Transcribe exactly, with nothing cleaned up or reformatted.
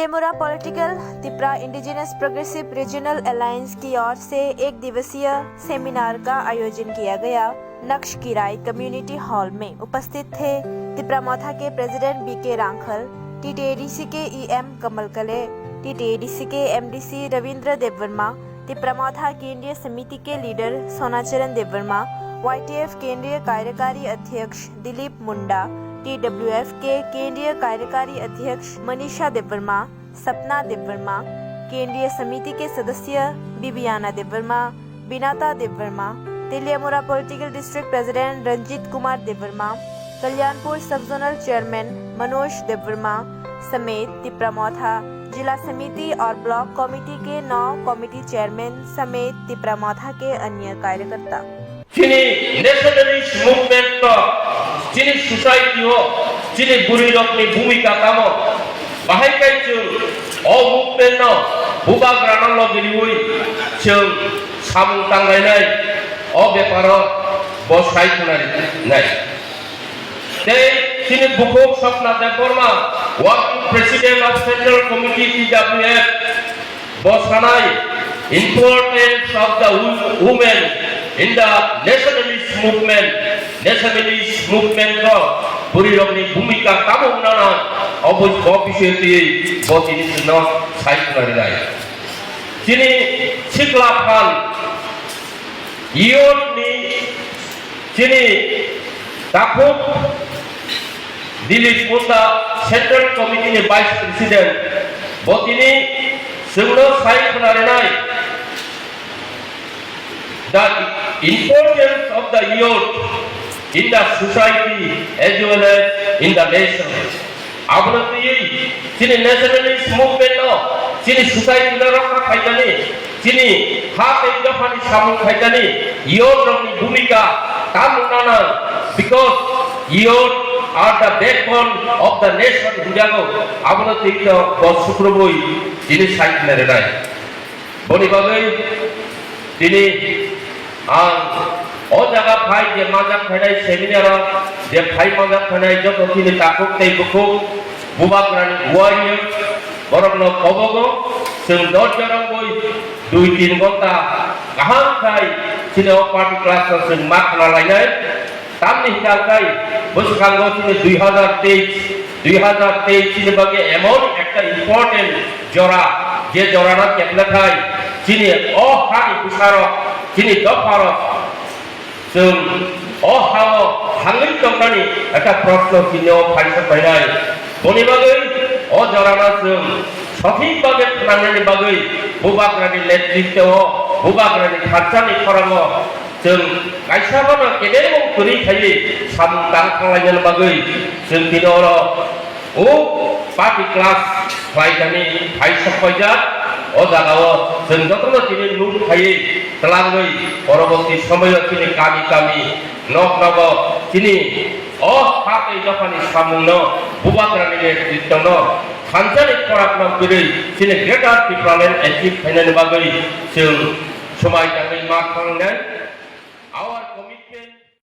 टेलीमुरा political, Tipra indigenous progressive regional alliance की ओर से एक दिवसीय सेमिनार का आयोजन किया गया। नक्श किराई कम्युनिटी हॉल में उपस्थित थे तिपरा मोथा के प्रेसिडेंट बी के रांखल, टीटीएडीसी के ईएम कमल कले, टीटीएडीसी के एमडीसी रविंद्र देववर्मा, तिपरा मोथा केंद्रीय समिति के लीडर सोनाचरण देववर्मा, वाईटीएफ केंद्रीय कार्यकारी अध्यक्ष दिलीप मुंडा, टीडब्ल्यूएफ के केंद्रीय कार्यकारी अध्यक्ष मनीषा देववर्मा, सपना देववर्मा, केंद्रीय समिति के सदस्य Bibiana Debbarma, Binata Debbarma, Teliamura political district president Ranjit Kumar Debbarma, Kalyanpur sub zonal chairman Manoj देववर्मा समेत तिपरा मोथा जिला समिति और ब्लॉक कमेटी के नौ कमेटी चेयरमैन समेत तिपरा मोथा के अन्य कार्यकर्ता। Chini nationalist movement no chini society o chini bwrwi rok ni bhumika tamo? Bahai kai chwng o movement no bubagra no logi riwi chwng samung tanglainai, o beparo bo sai khwnai nai. Tei chini bukhuk Swapna Debbarma, working president of Central Committee T W F, bo sanai importance of the wo-, women in the nationalist movement, nationalist movement o bwrwi rokni bhumika tamo wngnana, obo bo bisingtwi bo tini chwngno sai khwnai rinai. Chini sikla phan youth ni chini takhuk Dilip Munda, Central Committee ni Vice President, bo tini chwngno sai khwna rinai the importance of the youth in the society as well as in the nation. Abono twiwi chini nationalist movement no chini society no rokha khaimani, chini ha tei dophani samung khaimani youth rokni bhumika tamo nana, because youth are the backbone of the nation hinjago. Abono twiwi to bo sukrubui chini sai khwna rinai. Boni bagwi tini ang o jaga phai je manjak phainai seminar o, je phai manjak phainai joto chini takhuk tei bukhuk bubagrani warrior borokno kobogo chwng dor jorong bui dui tin ghonta kaham khai chini o party class no chwng ma khwna lainai. Tamni hwnkha khe bwskango chini dui hazar teis, dui hazar teis chini bagwi emon ekta important jora, je jorano keplekhai chini o hani bwsarok, chini dopharok chwng o hao thangwi tongmani ekta proshno chini o phaisa painai. Boni bagwi o jorano chwng sothik bagwi phnangnani bagwi bubagrani netritwo o, bubagrani kharchani khorango chwng kaisa bono kebengmung kwrwi khaiwi samung tang thanglainani bagwi chwng tini oro o party class khlaijani phai sokpaijak. O jagao chwng jotono tini nuk khaiwi twlangwi poroborti somoio chini kami kami nok nogo chini o ha tei dophani samungno bubagrani netritwono thansa ni khorang no kwrwi chini Greater Tipraland achieve khainani bagwi chwng swmai tangwi ma thangnai.